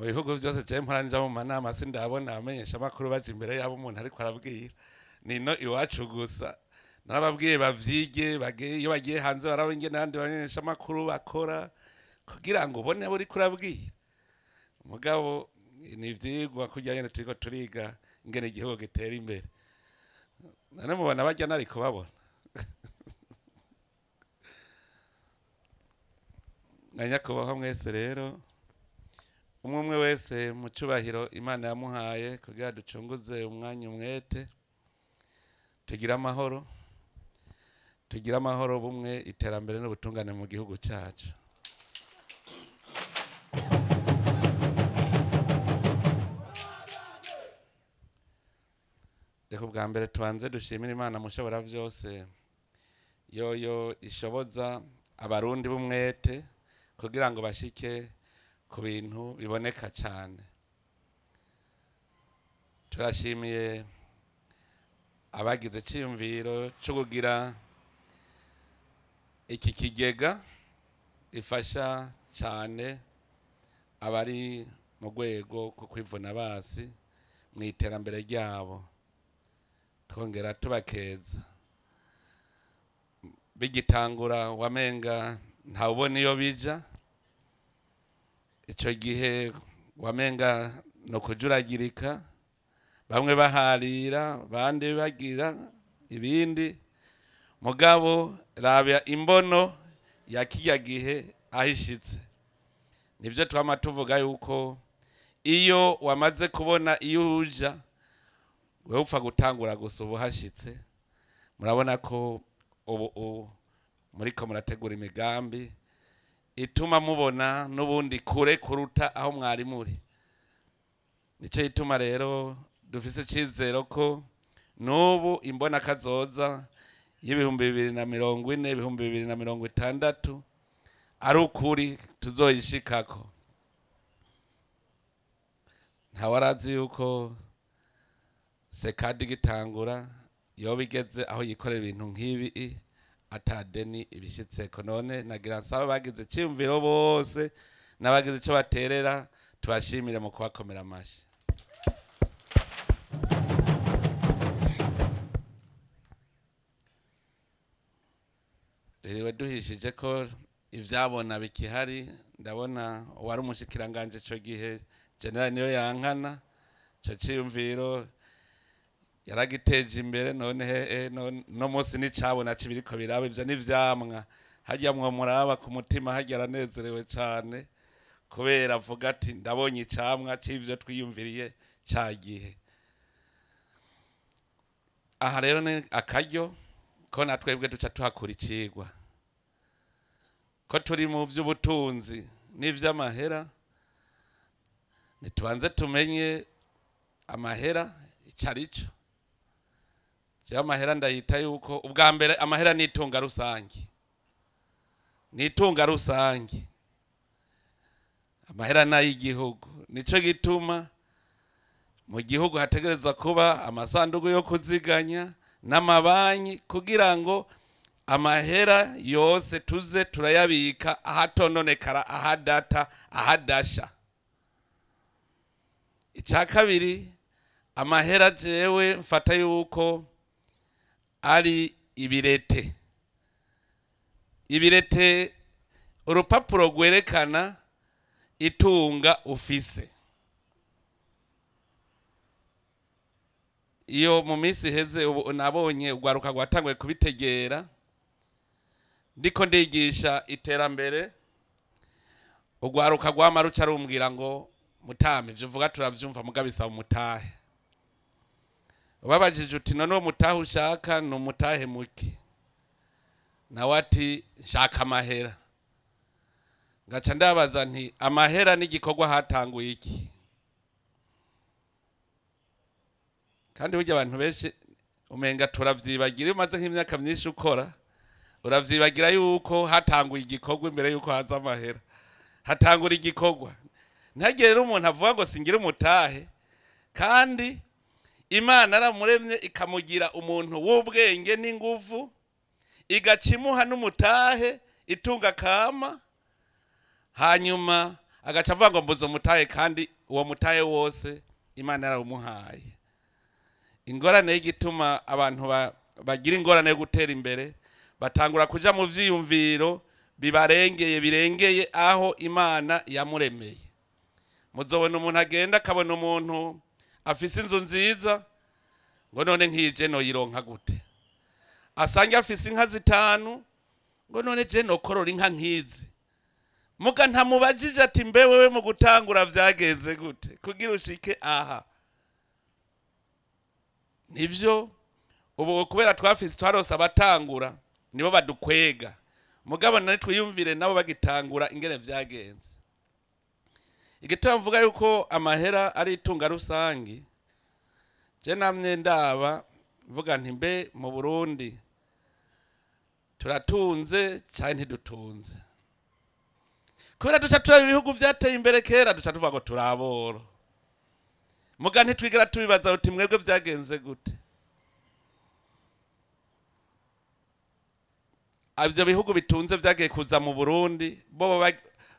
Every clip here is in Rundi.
Bihugu byose je mpora nja mu manama sindabona amenyesha amakuru baje imbere yabo umuntu ariko arabwira, nino iwacu gusa. Narababwiye bavyige, bagiye iyo bagiye hanze baraba ingene n'abandi bamenyesha amakuru bakora kugira ngo ubone abo uriko urabwira. Mugabo ni ivyigwa kurya nyene turiko turiga ingene igihugu gitera imbere. None mubona barya nariko babona. Na nyakubahwa mwese rero, umwe umwe wese mu cubahiro Imana yamuhaye kugira ducunguze umwanya umwete, tugire amahoro, tugire amahoro, bumwe, iterambere n'ubutungane mu gihugu cyacu. Reka ubwa mbere tubanze dushimire Imana mushobora byose, yoyo ishoboza abarundi b'umwete kugira ngo bashike ku bintu biboneka cyane. Turashimiye abagize iciyumviro cyo kugira iki kigega gifasha cyane abari mu rwego rwo kwivuna basi mu iterambere ryabo. Twongera tubakeza. Bigitangura wamenga ntawubona iyo bija, ico gihe wamenga no kujuragirika, bamwe baharira bandi bagira ibindi. Mugabo rabya imbono ya kirya gihe ahishitse. Nivyo twama tuvuga yuko iyo wamaze kubona iyo uja wewe upfa gutangura gusa ubu hashitse. Murabona ko ubu muriko murategura imigambi ituma mubona n'ubundi kure kuruta aho mwari muri. Nico ituma rero dufise icizero ko n'ubu imbona kazoza y'2040, 2060 ari ukuri tuzoyishikako. Ntawarazi yuko sekadi gitangura yoba igeze aho yikorera ibintu nk'ibi atadeni ibishitseko. None nagira nsaba bagize iciyumviro bose n'abagize ico baterera, tubashimire mu kubakomera amashi. Rero duhishije ko ivyabona bikihari. Ndabona uwari umushikiranganje ico gihe General niyo yankana ico ciyumviro yaragiteje imbere. None he no munsi nicabona cibiriko biraba ivyo n'ivyamwa. Harya mwo muraba ku mutima harya aranezerewe cane kubera avuga ati ndabonye icamwa c'ivyo twiyumviriye ca gihe. Aha rero ni akaryo ko natwebwe duca tuhakura icigwa, ko turi mu vy'ubutunzi n'ivy'amahera. Ntitubanze tumenye amahera icarico. Jewe amahera ndayita yuko ubwa mbere amahera ni itunga rusange, ni itunga rusange. Amahera n'ay'igihugu. Nico gituma mu gihugu hategerezwa kuba amasanduku yo kuziganya n'amabanki kugira ngo amahera yose tuze turayabika ahatononekara, ahadata, ahadasha. Icya kabiri, amahera jewe mfata yuko ari ibirete. Ibirete urupapuro rwerekana itunga ufise. Iyo mu minsi iheze ubu nabonye urwaruka rwatanguye kubitegera. Ndiko ndigisha iterambere, urwaruka rwama ruca rumbwira ngo mutame ivyo uvuga turavyumva muga bisaba umutahe. Ubabajije uti none uwo mutahe ushaka ni umutahe muki? Nawe ati nshaka amahera. Ngaca ndabaza nti amahera n'igikorwa hatanguye iki? Kandi burya abantu benshi umenga turavyibagira. Iyo umaze nk'imyaka myinshi ukora uravyibagira yuko hatanguye igikorwa imbere yuko haza amahera. Hatangura igikorwa. Ntihagire rero umuntu avuga ngo singira umutahe, kandi Imana aramuremye ikamugira umuntu w'ubwenge n'inguvu, igaca imuha n'umutahe itunga kama, hanyuma Agaca avuga ngo mbuze umutahe, kandi uwo mutahe wose Imana yarawumuhaye. Ingorane y'igituma abantu bagira ingorane yo gutera imbere, batangura kuja mu vyiyumviro bibarengeye, birengeye aho Imana yamuremeye. Muzobona umuntu agenda akabona umuntu afise inzu nziza, ngo none nkije no yironka gute? Asange afise inka 5, ngo none je no korora inka nkizi. Muga ntamubajije ati mbe wewe mu gutangura vyagenze gute kugira ushike aha? Nivyo ubu kubera twafise twarose abatangura nibo badukwega, mugabo nari twiyumvire nabo bagitangura ingene vyagenze. Igituma mvuga yuko amahera ari itunga rusangi, je namye ndaba mvuga nti mbe mu Burundi turatunze canke ntidutunze? Kubera duca turaba ibihugu vyateye imbere kera, duca tuvuga ngo turaboro, muga ntitwigera tubibaza uti mwebwe vyagenze gute? Ivyo bihugu bitunze vyagiye kuza mu Burundi bo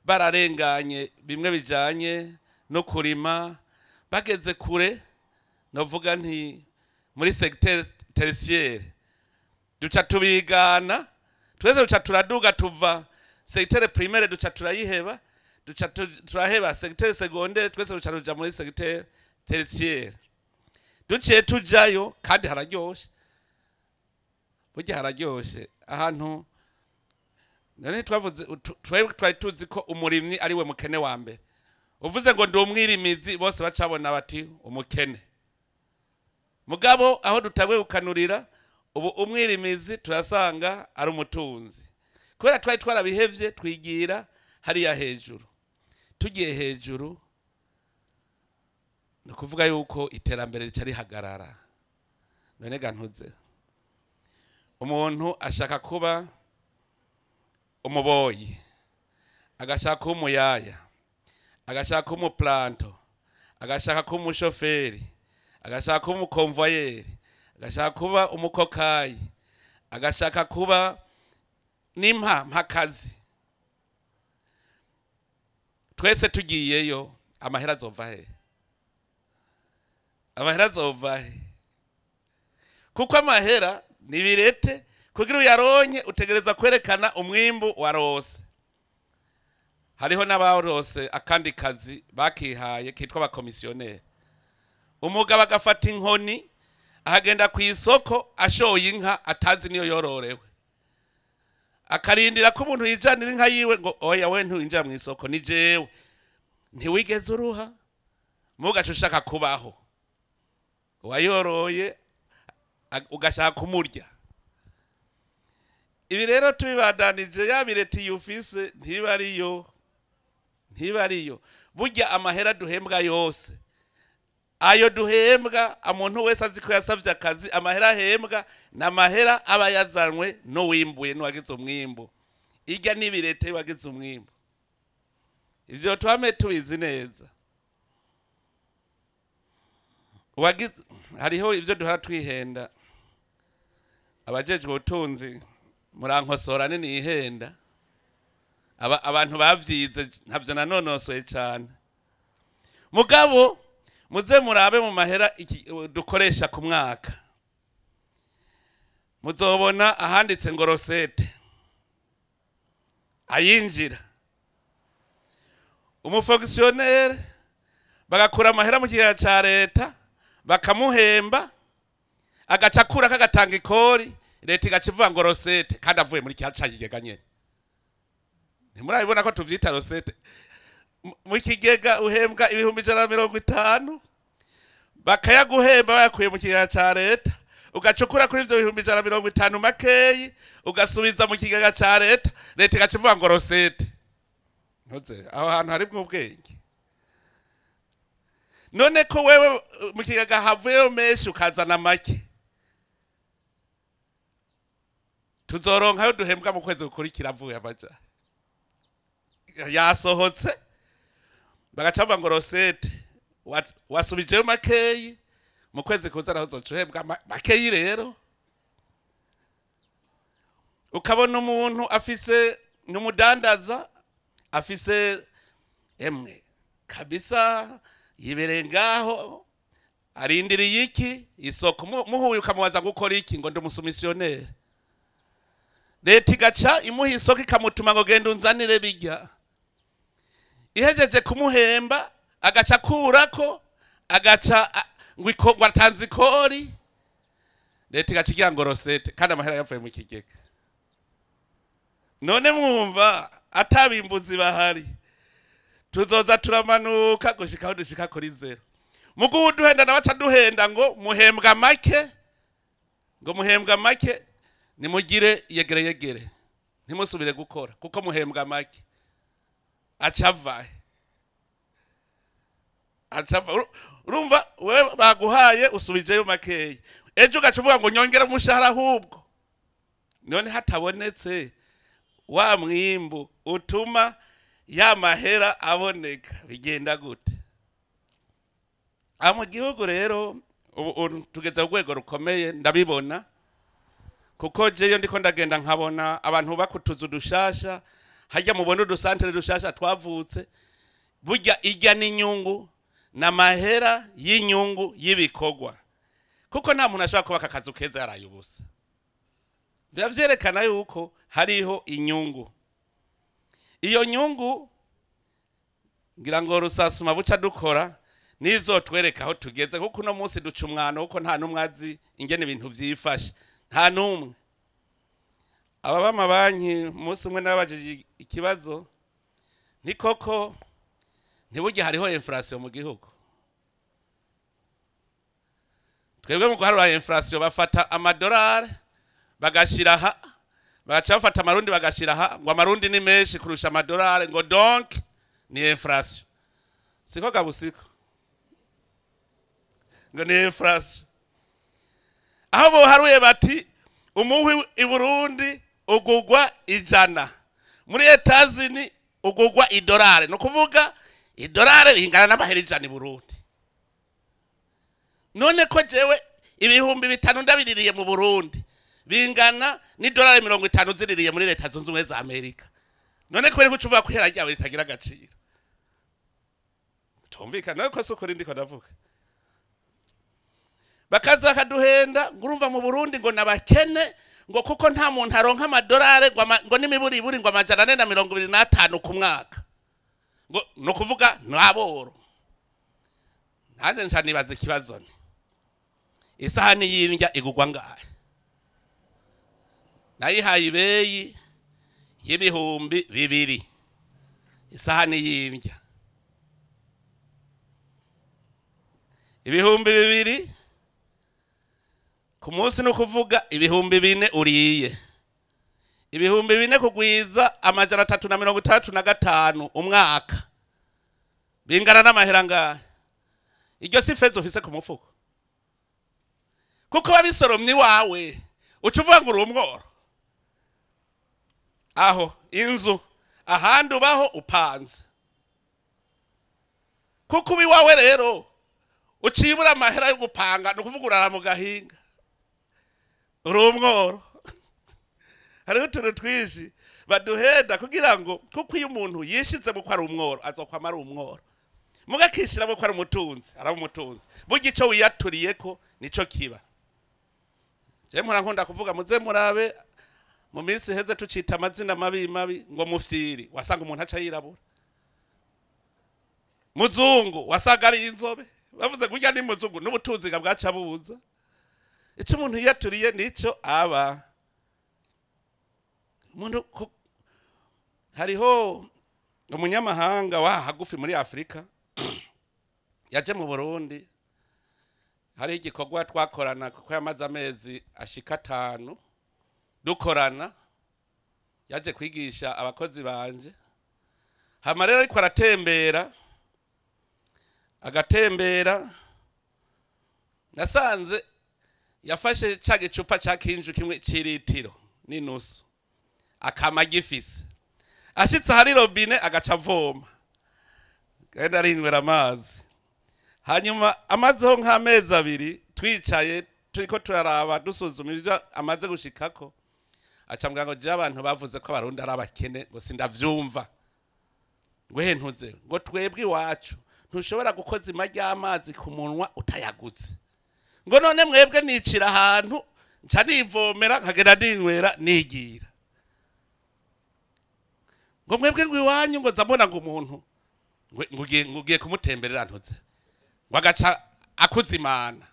bararenganye bimwe bijanye no kurima, bageze kure, novuga nti muri secteur tertiaire duca tubigana twese, duca turaduga tuva secteur primaire, duca turayiheba, duca turaheba secteur secondaire, twese duca tuja muri secteur tertiaire. Duciye tujayo kandi hararyoshe, burya hararyoshe ahantu. None twavuze twebwe twari tuzi ko umurimyi ari we mukene wa mbere. Uvuze ngo ndi umwirimizi, bose bacabona bati umukene. Mugabo aho dutagwe gukanurira ubu umwirimizi turasanga ari umutunzi, kubera twari twarabihevye twigira hariya hejuru. Tugiye hejuru ni ukuvuga yuko iterambere rica rihagarara. None ga ntuze umuntu ashaka kuba umuboyi, agashaka kuba umuyaya, agashaka kuba umuplanto, agashaka kuba umushoferi, agashaka kuba umukonvoyeri, agashaka kuba umukokayi, agashaka kuba nimpa mpakazi. Twese tugiyeyo amahera azova he? Amahera azova he? Kuko amahera ni birete, kugira uyaronke utegereza kwerekana umwimbu warose. Hariho n'abarose akandi kazi bakihaye kitwa abakomisiyoneri. Umugabo agafata inkoni ahagenda ku isoko ashoye inka atazi niyo yororewe, akarindira ko umuntu yijanira inka yiwe ngo oya we ntiwinjira mu isoko ni jewe. Ntiwigeze uruha, mugaca ushaka kubaho, uwayoroye ugashaka kumurya. Ibi rero tubibandanije, ya bireti yufise ntiba ariyo, ntiba ariyo. Burya amahera duhembwa yose, ayo duhembwa, umuntu wese azi ko yasavye akazi, amahera ahembwa ni amahera aba yazanwe n'uwimbuye n'uwagize umwimbu. Irya n'ibirete y'uwagize umwimbu. Ivyo twame tubizi neza. Hariho ivyo duhora twihenda, abajejwe ubutunzi murankosora nihenda, abantu bavyize ntavyo nanonosoye cane. Mugabo muze murabe mu mahera dukoresha ku mwaka, muzobona ahanditse ngo rosete ayinjira. Umufonctionnaire bagakura amahera mu kigega ca leta bakamuhemba, agaca akura kagatanga ikori, leta igaca ivuga ngo rosete, kandi avuye muri cya kigega nyene. Ntimurabibona ko tuvyita rosete? Mu kigega uhembwa 150,000, bakayaguhemba bayakuye mu kigega ca leta, ugacukura kuri ivyo 150,000 makeyi ugasubiza mu kigega ca leta, leta igaca ivuga ngo rosete. Ntuze aho hantu harimwo ubwenge. None ko wewe mu kigega havuyeyo menshi ukazana make, tuzoronka ayo duhembwa mu kwezi gukurikira avuye amaja yasohotse, bagaca bavuga ngo rosete wasubijeyo makeyi, mu kwezi kuza naho uzoca uhembwa makeyi. Rero ukabona umuntu afise n'umudandaza afise Emwe kabisa yibereye ngaho, arindiriye iki isoko. Muhuye ukamubaza ngo ukora iki, ngo ndi umu soumissionnaire. Leta igaca imuha isoko, ikamutuma ngo genda unzanire bijya. Ihejeje kumuhemba, agaca akurako, agaca ngo atanze ikori. Leta igaca igira ngo recette, kandi amahera yavuye mu kigega. None mwumva atabimbuzi bahari, tuzoza turamanuka gushika aho dushika kuri zéro. Mugu uduhenda nawe aca duhenda ngo muhembwa make, ngo muhembwa make, nimugire yegere yegere, ntimusubire gukora kuko muhembwa make. Aca ava. Urumva wewe baguhaye usubijeyo makeya, ejo ugaca uvuga ngo nyongera umushahara ahubwo. None hatabonetse wa mwimbu utuma ya mahera aboneka, bigenda gute? Aha mu gihugu rero ubu tugeze ku rwego rukomeye. Ndabibona kuko jeyo ndiko ndagenda nkabona abantu bubaka utuzu dushasha hajya, mubona udusantere dushasha twavutse. Burya ijya n'inyungu n'amahera y'inyungu y'ibikorwa, kuko nta muntu ashobora kubaka akazu keza yaraye ubusa. Biba vyerekana yuko hariho inyungu. Iyo nyungu ngira ngo rusasuma buca dukora nizotwereka aho tugeze, kuko uno munsi duca umwano, kuko nta n'umwe azi ingene ibintu vyifashe, nta n'umwe. Aba b'amabanki, umunsi umwe nababajije ikibazo: ni koko ntibujye hariho inflation mu gihugu? Twebwe mu guharura inflation bafata amadolari bagashira aha, bagaca bafata amarundi bagashira aha, ngo amarundi ni menshi kurusha amadolari, ngo donc ni inflation. Siko gabusiko ngo ni inflation? Aho boharuye bati umuhwi i Burundi ugugwa 100, muri Etazini ugugwa idolari, ni ukuvuga idolari ringana n'amahera 100 i Burundi. None ko jewe 5000 ndabiririye mu Burundi bingana n'idolari 50 ziririye muri Leta Zunze Ubumwe za Amerika, none kubera ko ucuvuga ko ihera ryawe ritagira agaciro? Tumvikana ko si ukuri ndiko ndavuga. Bakaza bakaduhenda ngo urumva mu Burundi ngo nabakene, ngo kuko nta muntu aronka amadolari ngo n'imiburiburi ngo 425 ku mwaka, ngo ni ukuvuga naboro. Nanjye nca nibaza ikibazo: ni isahani y'indya igugwa ngahe? Nayihaye ibeyi y'2000 isahani y'indya. 2000 ku munsi, ni ukuvuga 4000 uriye. 4000 kugwiza 365 umwaka bingana n'amahera ngahe? Iryo si feza ufise ku mufuko, kuko wabisoromye iwawe, uca uvuga ngo uri umworo. Aho inzu ahandi ubaho upanze, kuko uba iwawe rero ucibura amahera yo gupanga, ni ukuvuga urara mu gahinga, uri umworo. Hariho utuntu twinshi baduhenda kugira ngo, kuko iyo umuntu yishize mu ko ari umworo, azokwama ari umworo, muga akishiramo ko ari umutunzi, araba umutunzi. Burya ico wiyaturiye ko nico kiba. Je mpora nkunda kuvuga, muze murabe mu minsi iheze tucita amazina mabi mabi, ngo mufyiri, wasanga umuntu aca yirabura. Muzungu, wasaga ari inzobe. Bavuze kurya ni muzungu, n'ubutunzi bwaca buza. Ico umuntu yiyaturiye nico aba. Umuntu hariho umunyamahanga wa hagufi muri Afrika yaje mu Burundi, hari igikorwa twakorana, kuko yamaze amezi ashika 5 dukorana. Yaje kwigisha abakozi banje. Hama rero ariko aratembera, agatembera, nasanze yafashe ca gicupa ca kinju kimwe c'iritiro n'inusu, akama gifise. Ashitse ahari robine agaca avoma, genda arinywera amazi. Hanyuma amazeho nk'amezi 2 twicaye turiko turaraba, dusuzuma ivyo amaze gushikako, aca mbwira ngo je abantu bavuze ko abarundi ari abakene, ngo sindavyumva. Ngo he ntuze ngo twebwe iwacu ntushobora gukoza ima ry'amazi ku munwa utayagutse. Ngo none mwebwe nicira ahantu nca nivomera nkagenda ninywera nigira. Ngo mwebwe ngo iwanyu ngo nza mbona ngo umuntu ngo ugiye kumutemberera ntuze, ngo agaca akuzimana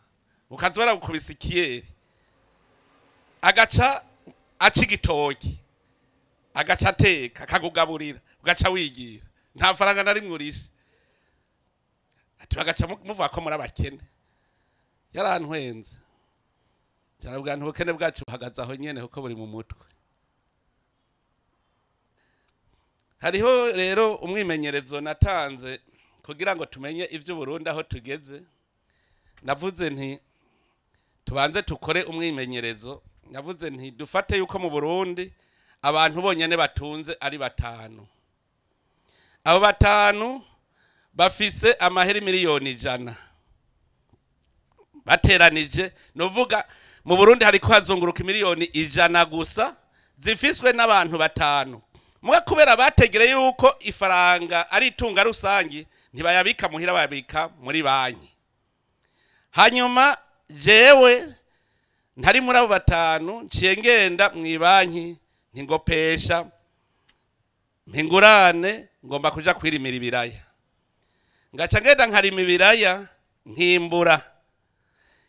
ukaza baragukubisa ikiyeri, agaca aca igitoki, agaca ateka akakugaburira, ugaca wigira nta faranga na rimwe urishe. Ati bagaca muvuga ko muri abakene. Yarantwenze cyarabwa nti ubukene bwacu buhagaze aho nyene kuko buri mu mutwe. Hariho rero umwimenyerezo natanze kugira ngo tumenye ivyo Burundi aho tugeze. Navuze nti tubanze tukore umwimenyerezo. Navuze nti dufate yuko mu Burundi abantu bonyene batunze ari batanu. Abo batanu bafise amahera 100,000,000 bateranije. Novuga mu Burundi hariko hazunguruka 100,000,000 gusa zifiswe n'abantu batanu. Mwe kubera bategere yuko ifaranga ari itunga rusangi ntibayabika muhira, bayabika muri banki. Hanyuma jewe ntari muri abo batanu, nciye ngenda mu banki ntingopesha mpingurane ngomba kuja kwirimira ibiraya. Ngaca ngenda nkarima ibiraya nkimbura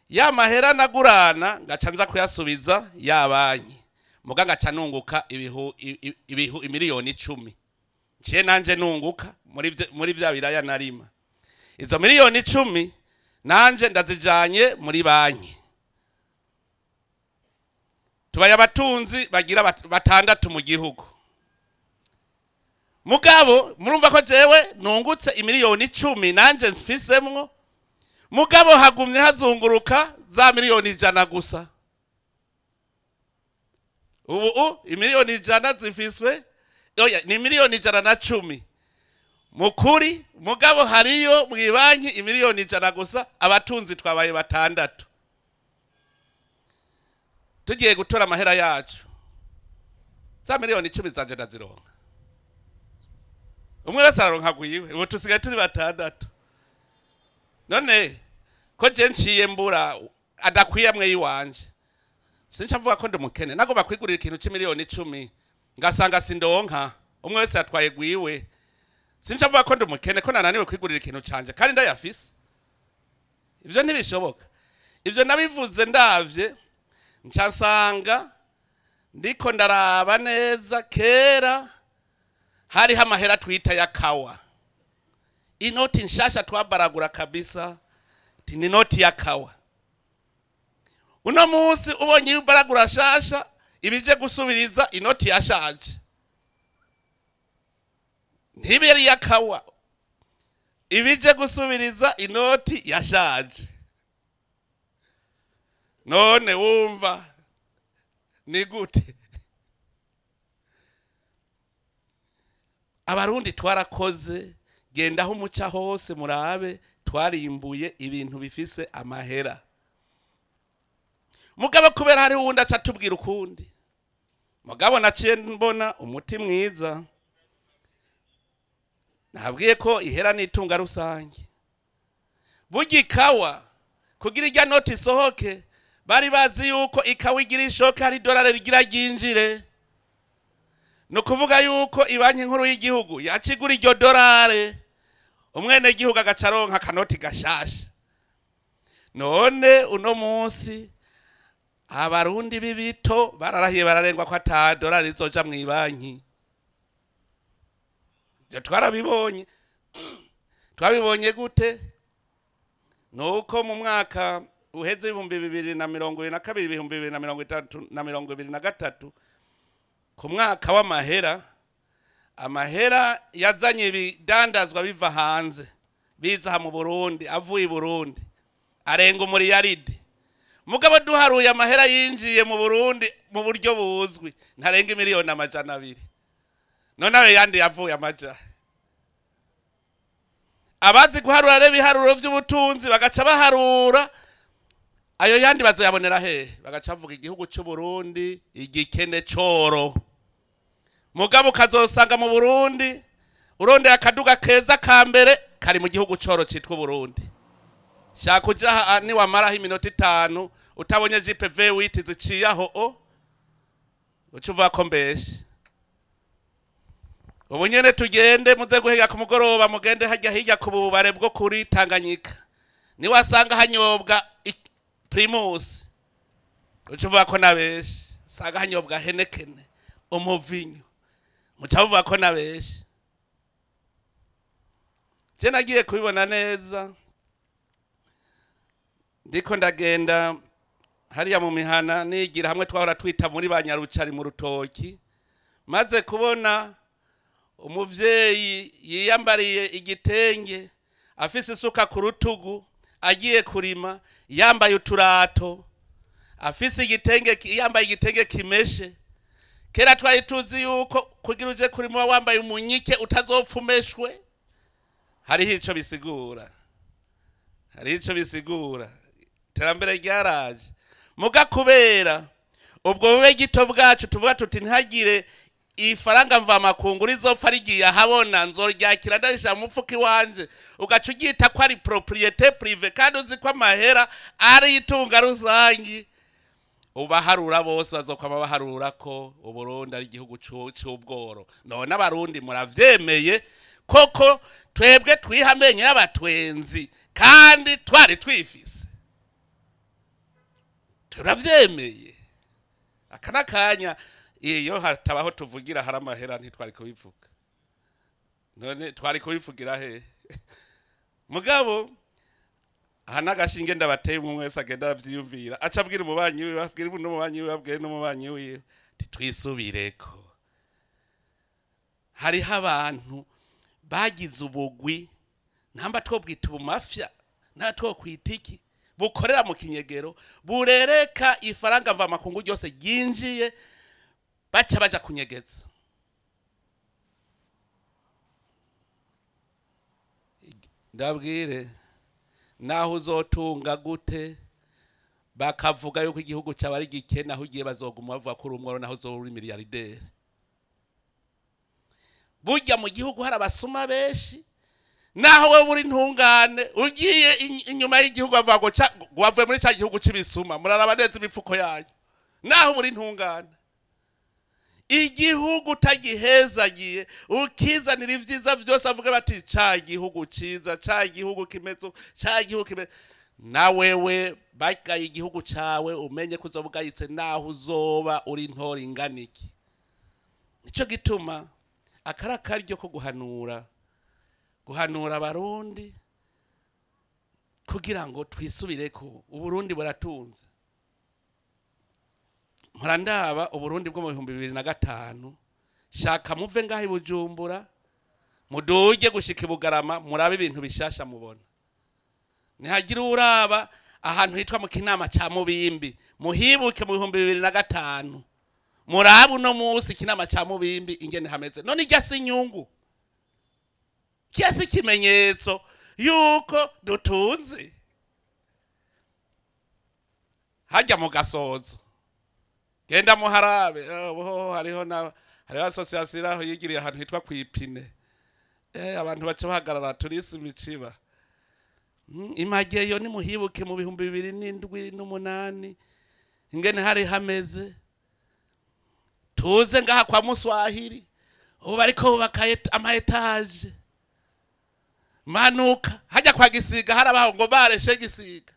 ya mahera nagurana, ngaca nza kuyasubiza ya banki, muga ngaca nunguka ibihu 10,000,000. Nciye nanje nunguka muri vya biraya narima. Izo 10,000,000 nanje ndazijanye muri banki. Tubaye abatunzi bagira batandatu mu gihugu. Mugabo murumva ko jewe nungutse 10,000,000 nanje mfisemwo, mugabo hagumye hazunguruka za 100,000,000 gusa. Ubu 100,000,000 zifiswe, oya ni 110,000,000 mukuri, mugabo hariyo mwibanki 100,000,000 gusa, abatunzi twabaye batandatu. Tugiye gutora amahera yacu, za 10,000,000 zanje ndazironka, umwe wese araronka gwiwe. Ubu tusigaye turi batandatu. None ko je nciye mbura adakwiye amwe yiwanje, sinca mvuga ko ndi mukene. Nagomba kwigurira ikintu c'10,000,000 ngasanga sindonka, umwe wese yatwaye gwiwe. Sinca mvuga ko ndi mukene ko nananiwe kwigurira ikintu canje kandi ndayafise. Ivyo ntibishoboka. Ivyo nabivuze ndavye nca nsanga ndiko ndaraba neza. Kera hariho amahera twita ya kawa, inoti nshasha twabaragura kabisa, ni inoti ya kawa. Uno munsi ubonye ibaragura shasha ibije gusubiriza inoti yashaje, ntiberi ya kawa, ibije gusubiriza inoti yashaje. None wumva ni gute? Abarundi twarakoze, genda aho muca hose murabe, twarimbuye ibintu bifise amahera. Mugabo kubera hari uwundi aca atubwira ukundi. Mugabo naciye mbona umuti mwiza. Nabwiye ko ihera n'itunga rusange. Burya ikawa kugira irya noti isohoke, bari bazi yuko ikawa igira ishoke hari idolari rigira ryinjire. Ni ukuvuga yuko ibanki nkuru y'igihugu yacigura iryo dolari, umwene gihugu agaca aronka akanoti gashasha. None uno munsi abarundi b'ibito bararahiye bararengwa ko ata dolari rizoja mw'ibanki. Ivyo twarabibonye. Twabibonye gute? Nuko mu mwaka uheze 2022, 2030 na 2023, ku mwaka w'amahera, amahera yazanye ibidandazwa biva hanze biza mu Burundi, avuye i Burundi arenga umuriyaridi. Mugabo duharuye amahera yinjiye mu Burundi mu buryo buzwi ntarenga 200,000,000. None ayo yandi yavuye amaja. Abazi guharura rero ibiharuro vy'ubutunzi bagaca baharura ayo yandi bazoyabonera hehe? Bagaca bavuga igihugu c'u Burundi igikene coro. Mugabo ukazosanga mu Burundi Urondeye akaduga keza ka mbere kari mu gihugu coro citwa Burundi. Shaka uja ni wamaraho iminota 5 utabonye Jeep V8 ziciye aho o uca uvuga ko mbeshe. Ubu nyene tugende muze guhega ku mugoroba, mugende hajya hirya ku bubare bwo kuri Tanganyika, niwasanga hanyobwa Primus uca uvuga ko nabeshe. Sanga hanyobwa Heineken umuvinyo, muca uvuga ko nabeshe. Je nagiye kubibona neza ndiko ndagenda hariya mu mihana nigira hamwe twahora twita muri ba Nyarucari mu rutoki, maze kubona umuvyeyi yiyambariye igitenge afise isuka ku rutugu agiye kurima, yambaye uturato, afise igitenge, yambaye igitenge kimeshe. Kera twari tuzi yuko kugira uje kurima wambaye umunyike utazopfumeshwe. Hariho ico bisigura, hariho ico bisigura. Iterambere ryaraje muga kubera ubwo bube gito bwacu tuvuga tuti ntihagire ifaranga mvamakungu rizopfa rigiye ahabona, nzoryakira ndarisha mu mufuka iwanje, ugaca uryita ko ari propriété privée kandi uzi ko amahera ari itunga rusangi. Ubaharura bose bazokwama baharura ko Uburundi ari igihugu c'ubworo. None abarundi muravyemeye koko twebwe twiha amenyo y'abatwenzi kandi twari twifise? Turavyemeye. Aka n'akanya iyo hatabaho tuvugira hari amahera ntitwari kubivuga. None twari kubivugira he? Mugabo aha n'agashinge ndabateye, umwe wese agenda aravyiyumvira, aca abwira umubanyi wiwe, abwira n'umubanyi wiwe, abwira n'umubanyi wiwe ati twisubireko. Hariho abantu bagize ubugwi, ntamba twobwita ubumafya, nta twokwita iki, bukorera mu kinyegero, burereka ifaranga mvamakungu ryose ryinjiye baca baja kunyegeza. Ndabwire naho uzotunga gute bakavuga yuko igihugu cyawe ari gikene, aho ugiye bazoguma bavuga ko uri umworo, naho uzoba uri miliyarderi. Burya mu gihugu hari abasuma benshi, naho wewe uri ntungane ugiye inyuma y'igihugu bavuga ngo wavuye muri ca gihugu c'ibisuma, muraraba neza imifuko yanyu, naho uri ntungane. Igihugu utagihezagiye ukizanira ivyiza vyose, avuga bati ca gihugu ciza, ca gihugu kimeze, ca gihugu kimeze, na wewe bagaye igihugu cawe, umenye ko uzoba ugayitse naho uzoba uri intore ingana iki. Nico gituma akari akaryo ko guhanura abarundi kugira ngo twisubireko. Uburundi buratunze. Murandaba Uburundi bwo mu 2005, shaka muve ngaho i Bujumbura muduge gushika i Bugarama, murabe ibintu bishasha mubona. Nihagira uraba ahantu hitwa mu Kinama ca Mubimbi, muhibuke mu 2005, murabe uno musi Kinama ca Mubimbi ingene hameze. None irya si inyungu, kiya si ikimenyetso yuko dutunze? Hajya mu Gasozo, genda muharabe, oh, hariho na hariho association aho yigiriye ahantu hitwa kwipine, abantu baca bahagarara turisi imiciba. Imageyo nimuhibuke mu 2007 n'umunani ingene hari hameze. Tuze ngaha kwa Muswahili ubu bariko bubaka ama étages. Manuka hajya kwa Gisiga harabaho ngo bareshe Gisiga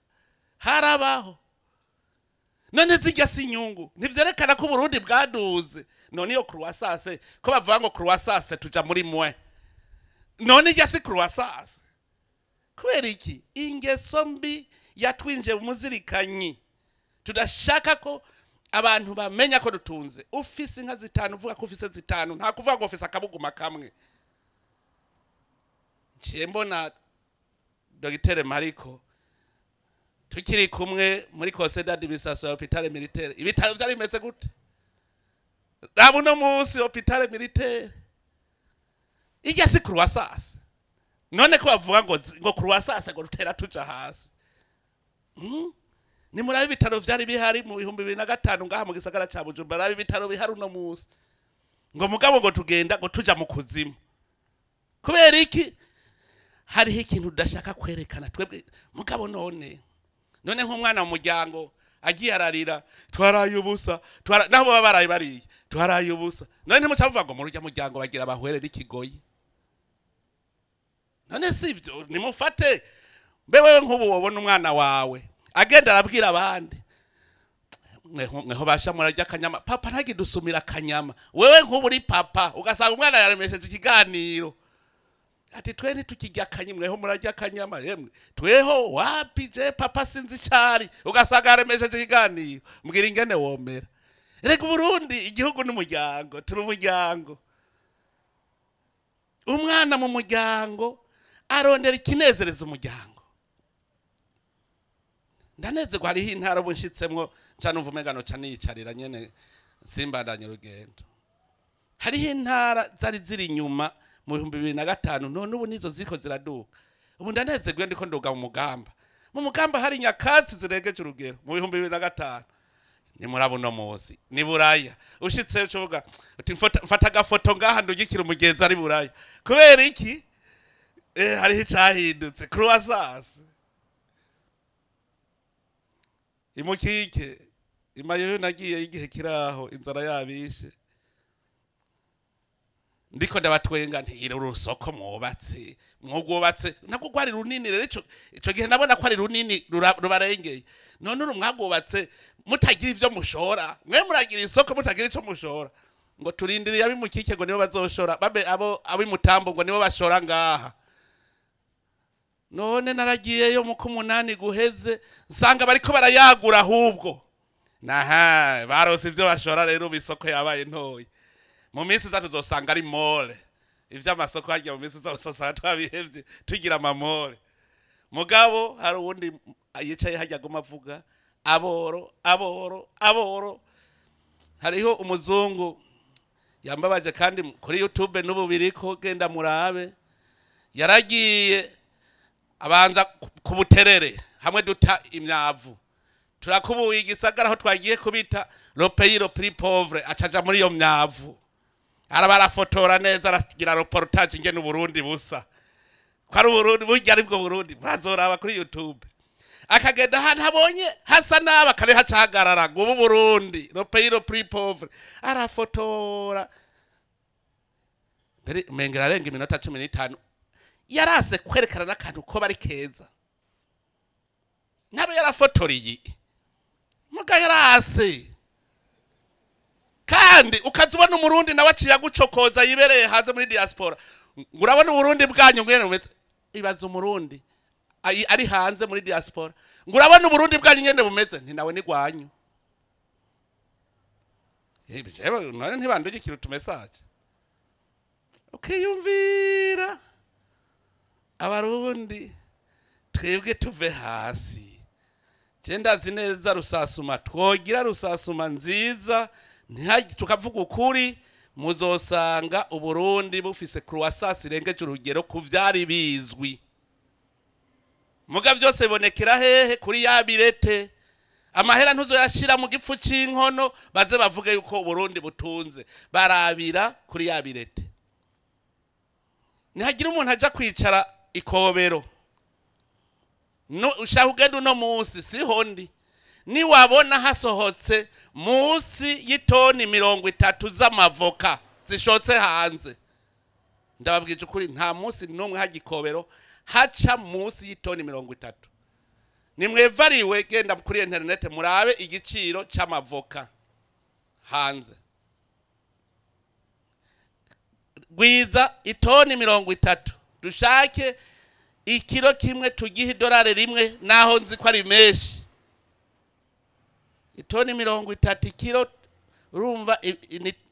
harabaho. None zijya si inyungu, ntivyerekana ko Uburundi bwaduze? None iyo croissance ko bavuga ngo croissance tuja muri mwe, none ijya si croissance? Kubera iki? Ingeso mbi yatwinjiye mu muzirikanyi, tudashaka ko abantu bamenya ko dutunze. Ufise inka 5 uvuga ko ufise 5, nta kuvuga ngo ufise akabuguma kamwe. Nciye mbona Dogiteri Mariko tukiri kumwe muri conseil d'administration ya hôpital militaire, ibitaro vyari bimeze gute? Raba uno munsi hôpital militaire ijya si croissance? None ko bavuga ngo croissance ngo rutera tuja hasi? Ni murabe ibitaro vyari bihari mu 2005 ngaha mu gisagara ca Bujumbura, rabe ibitaro bihari uno munsi, ngo mugabo ngo tugenda ngo tuja mu kuzimu. Kubera iki? Hariho ikintu udashaka kwerekana twebwe mugabo. None nk'umwana mu muryango agiye ararira, twaraye ubusa, naho baba baraye bariye, twaraye ubusa. None ntimucavuga ngo mu rujya muryango bagira bahwerere ikigoyi? None si ibyo? Nimufate mbe wewe nk'ubu wobona umwana wawe agenda arabwira abandi, mweho basha murarya akanyama, papa ntagidusumira akanyama. Wewe nk'ubu uri papa, ugasanga umwana yaremesheje ikiganiro ati twe ntitukirya akanyama, mweho murarya akanyama, yemwe tweho wapi, je papa sinzi icari. Ugasanga yaremesheje ikiganiro, mbwira ingene womera. Reka, Uburundi igihugu n'umuryango, turi umuryango. Umwana mu muryango arondera ikinezereza umuryango. Ndanezerwa, hariho intara ubu nshitsemwo nca numva umenga noca niyicarira nyene, simbandanye urugendo. Hariho intara zari ziri inyuma mu 2005, none ubu nizo ziriko ziraduka. Ubu ndanezerwa iyo ndiko nduga mu Mugamba. Mu Mugamba hari nyakatsi zirengeje urugero mu 2005. Ni murabo uno munsi ni Buraya. Ushitse ucuvuga uti mfata agafoto ngaha ndugikira umugenzi ari Buraya. Kubera iki? Hariho icahindutse, croissance imukike imayeyo. Nagiye igihe kiraho inzara yabishe, ndiko ndabatwenga nti iri urusoko mwubatse, mwugwubatse nabwo rwari runini. Rero ico gihe nabona ko ari runini, rubarengeye. None uru mwagwubatse mutagira ivyo mushora, mwe muragira isoko mutagira ico mushora. Ngo turindiriye ab'imukike ngo nibo bazoshora, babe abo ab'imutambo ngo nibo bashora ngaha. None naragiyeyo mu kumunani guheze, nsanga bariko barayagura ahubwo. Naha barose ivyo bashora. Rero ubu isoko yabaye ntoyi, mu minsi iza tuzosanga ari mall. Ivy'amasoko harya mu minsi iza uzosanga twabihevye, tugira ama mall. Mugabo hari uwundi yicaye harya aguma avuga aboro, aboro, aboro. Hariho umuzungu yambabaje, kandi kuri YouTube n'ubu biriko, genda murabe. Yaragiye abanza ku Buterere hamwe duta imyavu, turakubuye igisagara aho twagiye kubita le pays le plus pauvre, acaja muri iyo myavu, araba arafotora neza, aragira reportage ingene Uburundi busa, ko ari Uburundi burya aribwo Burundi. Murazoraba kuri YouTube. Akagenda ahantu abonye hasa nabi akari hacahagarara ngo ubu Burundi, le pays le plus pauvre, arafotora mbere umenga ararenga iminota 15. Yarase kwerekana n'akantu ko bari keza, ntabe yarafotora muga yarase. Kandi ukaza ubona Umurundi nawe aciye agucokoza yibereye hanze muri diaspora, ngo urabona Uburundi bwanyu ngene bumeze. Ibaza Umurundi ari hanze muri diaspora ngo urabona Uburundi bwanyu ngene bumeze. Nti nawe ni gwanyu. Jewe none ntibandugikira utu message? Ukiyumvira Abarundi twebwe tuve hasi. Je ndazi neza rusasuma, twogira rusasuma nziza, tukavuga ukuri, muzosanga Uburundi bufise croissance irengeje urugero ku vyari bizwi. Muga vyose bibonekera hehe? Kuri ya birete. Amahera ntuzoyashira mu gipfu c'inkono baze bavuge yuko Uburundi butunze. Barabira kuri ya birete. Nihagira umuntu aja kwicara ikobero, no ushaka ugenda uno munsi, siho ndi, niwabona hasohotse munsi y'itoni 30 z'amavoka zishotse hanze, ndababwije ukuri, nta munsi n'umwe hajya ikobero haca munsi y'itoni 30. Nimwevariwe, genda kuri interinete murabe igiciro c'amavoka hanze. Gwiza itoni 30, dushake ikiro kimwe tugihe idolari 1, naho nzi ko ari menshi. Itoni 30 ikiro, urumva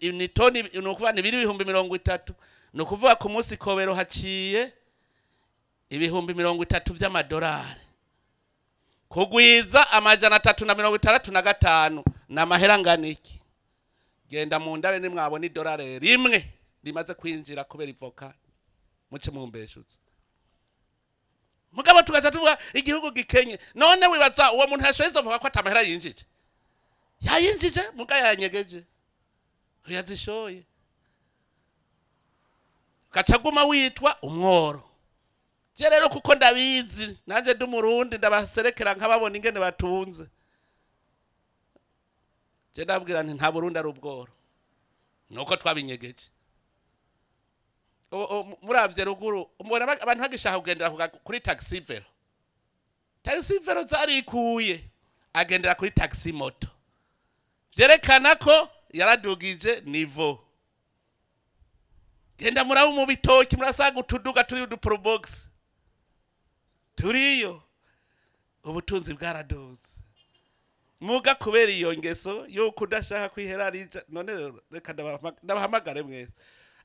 ni toni, ni ukuvuga ni biri 30,000. Ni ukuvuga ku munsi kobero haciye 30,000 vy'amadolari. Kugwiza 365 ni amahera angana iki? Genda mu ndabe, nimwabona idolari 1 rimaze kwinjira kubera ivoka, muce mumbeshutse. Mugabo tugaca tuvuga igihugu gikenye. None wibaza uwo muntu yashoye izo ko atamahera yinjije? Yayinjije, muga yanyegeje, yazishoye. Gacaguma witwa umworo. Je rero kuko ndabizi nanje ndi Umurundi, ndabaserekera nkababona ingene batunze. Je ndabwira nti nta Burundi ari ubworo, nuko twabinyegeje. Muravye ruguru umubona abantu bagishaka kugendera kuri taxi vélo. Taxi vélo zarikuye, agendera kuri taxi moto, vyerekana ko yaradugije niveau. Genda murabo mu bitoki, murasaga utuduga turi udu Probox turiyo. Ubutunzi bwaraduze muga kubera iyo ngeso yuko udashaka kwiherarija. None rero reka ndabahamagare mwese.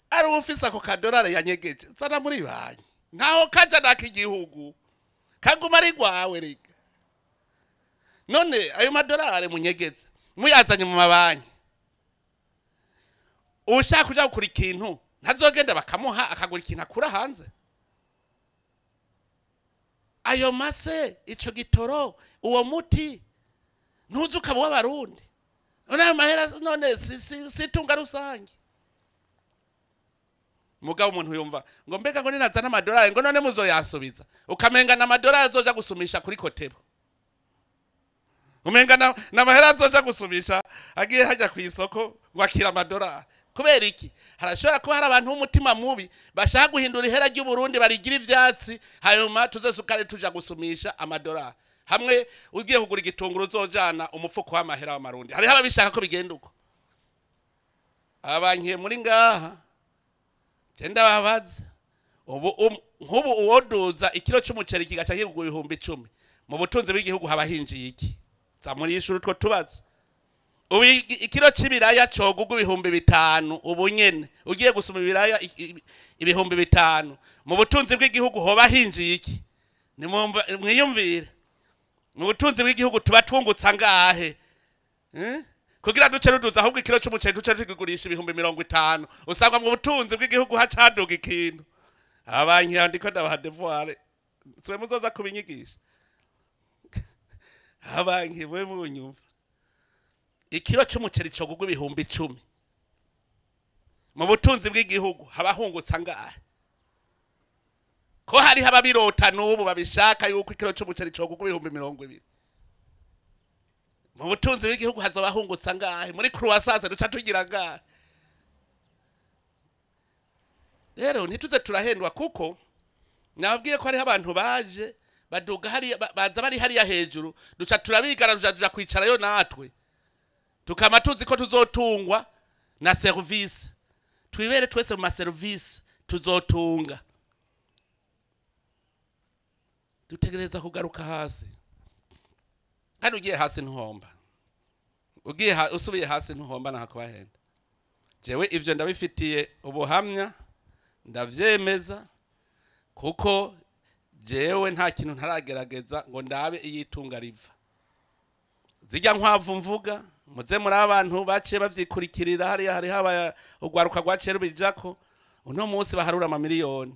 Ari ufise ako kadorari yanyegeje, zana muri banki, ntaho kaja nak'igihugu, kaguma ari rwawe. Rega none ayo madorari munyegeze muyazanye mu mabanki, ushaka kuja gukura ikintu ntazogenda bakamuha akagura ikintu akura hanze? Ayo mase, ico gitoro, uwo muti ntuzi ukaba uw'Abarundi. None ayo mahera none si itunga rusange? Mugabo umuntu yumva ngo mbega ngo ninazana amadolari ngo none muzoyansubiza, ukamenga n'amadolari azoja gusumisha kuri Kotebu, umenga n'amahera azoja gusumisha agiye hajya ku isoko ngo akira amadolari. Kubera iki? Harashobora kuba hari abantu b'umutima mubi bashaka guhindura ihera ry'Uburundi barigira ivyatsi, hanyuma tuzesukare tuja gusumisha amadolari. Hamwe ugiye kugura igitunguru uzojana umupfuko w'amahera w'Amarundi. Hariho ababishaka ko bigenda uko. Abankiye muri ngaha je ndababaza, ubu nk'ubu uwoduza ikiro c'umuceri kigaca kigugwa 10,000, mu butunzi bw'igihugu haba hinjiye iki? Za muri ishuri utwo tubazo. Ubu ikiro c'ibiraya cogugwa 5,000, ubu nyene ugiye gusuma ibiraya 5,000, mu butunzi bw'igihugu hoba hinjiye iki? Mwiyumvire, mu butunzi bw'igihugu tuba twungutse angahe? Kugira duce ruduza ahubwo ikiro c'umuceri duce tukigurisha 50,000, usanga mu butunzi bw'igihugu hacaduga ikintu. Abanki ndiko ndabaha devoir, siwe muzoza kubinyigisha. Abanki mwe munyumva, ikiro c'umuceri cogugwa 10,000, mu butunzi bw'igihugu haba hungutse angahe? Ko hariho ababirota n'ubu babishaka yuko ikiro c'umuceri cogugwa 20,000, mu butunzi bw'igihugu hazoba hungutse angahe? Muri croissance duca tugira angahe? Rero ntituze turahendwa, kuko nababwiye ko hariho abantu baje baduga hariya, baza bari hariya hejuru, duca turabigara tuja kwicarayo natwe, tukama tuzi ko tuzotungwa na service. Twibere twese mu maserivisi tuzotunga. Dutegereza kugaruka hasi, kandi ugiye hasi ntuhomba. Ugiye usubiye hasi ntuhomba, ntakubahenda. Jewe ivyo ndabifitiye ubuhamya, ndavyemeza, kuko jewe nta kintu ntaragerageza ngo ndabe iyitunga riva. Zijya nkwavu mvuga, muze muri abantu baciye bavyikurikirira hariya, hariho urwaruka rwaciye rubijako, uno munsi baharura amamiliyoni.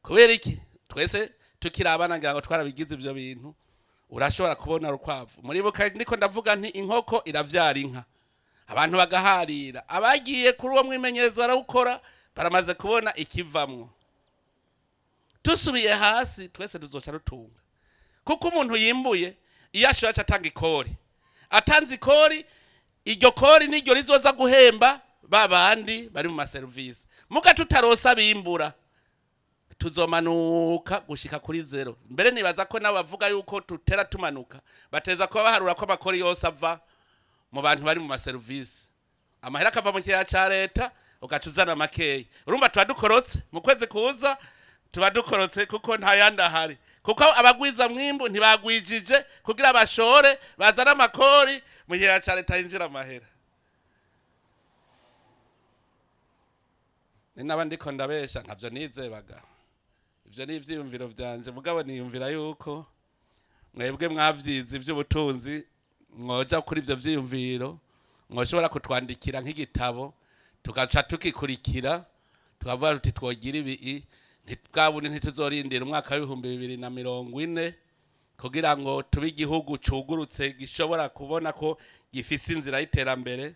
Kubera iki? Twese tukiri abana ngira ngo twarabigize ivyo bintu. Urashobora kubona urukwavu, muribuka ndiko ndavuga nti inkoko iravyara inka, abantu bagaharira. Abagiye kuri uwo mwimenyerezo barawukora, baramaze kubona ikivamwo. Tusubiye hasi twese tuzoca rutunga, kuko umuntu yimbuye iyo ashoye aca atanga ikori. Atanze ikori, iryo kori niryo rizoza guhemba ba bandi bari mu maserivisi. Muga tutarosa bimbura, tuzomanuka gushika kuri zero. Mbere nibaza ko n'abavuga yuko tutera tumanuka bateza kuba baharura ko amakori yose ava mu bantu bari mu maserivisi, amahera akava mu kigega ca leta, ugaca uzana makeya. Urumva tuba dukorotse mu kwezi kuza, tuba dukorotse kuko nta yandi ahari, kuko abagwiza mwimbu ntibagwijije kugira bashore bazane amakori mu kigega ca leta yinjira amahera. Ni naba ndiko ndabesha, ntavyo nizebaga, ivyo ni ivyiyumviro vyanje. Mugabo niyumvira yuko mwebwe mwavyize ivy'ubutunzi, mwoja kuri ivyo vyiyumviro, mwoshobora kutwandikira nk'igitabo tugaca tukikurikira, tukavuga tuti twogira ibi, ntitwabune ntituzorindira umwaka w'2040 kugira ngo tube igihugu cugurutse gishobora kubona ko gifise inzira y'iterambere,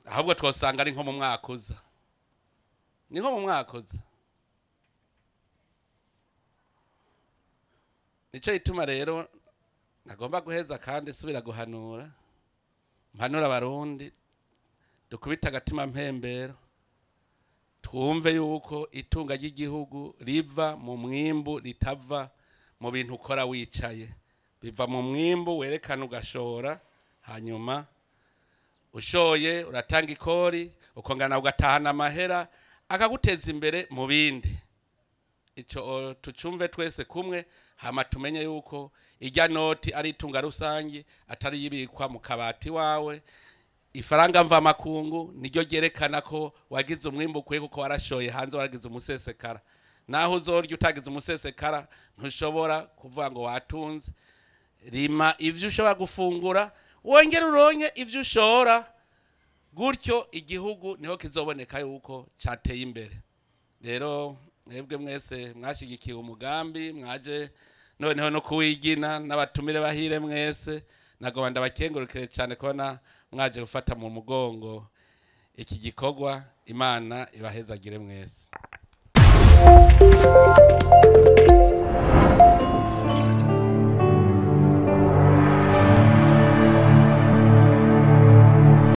ahubwo twosanga ari nko mu mwaka uza. Niho mu mwaka uza. Nico gituma rero nagomba guheza kandi subira guhanura, mpanura Abarundi dukubita agatima mpembero, twumve yuko itunga ry'igihugu riva mu mwimbu, ritava mu bintu ukora wicaye. Biva mu mwimbu werekana ugashora, hanyuma ushoye uratanga ikori, ukongana ugatahana amahera akaguteza imbere mu bindi. Ico tucumve twese kumwe, hama tumenye yuko irya noti ari itunga rusangi, atari yibikwa mu kabati wawe. Ifaranga mva makungu niryo ryerekana ko wagize umwimbu ukwiye, kuko warashoye hanze, waragize umusesekara. Naho uzorya utagize umusesekara ntushobora kuvuga ngo watunze. Rima ivyo ushobora gufungura, wongere uronke ivyo ushora, gutyo igihugu niho kizoboneka yuko cateye imbere. Rero mwebwe mwese mwashigikiye umugambi, mwaje noneho no kuwigina, n'abatumire bahire mwese, nagomba ndabakengurukire cyane kubona mwaje gufata mu mugongo iki gikorwa. Imana ibahezagire mwese.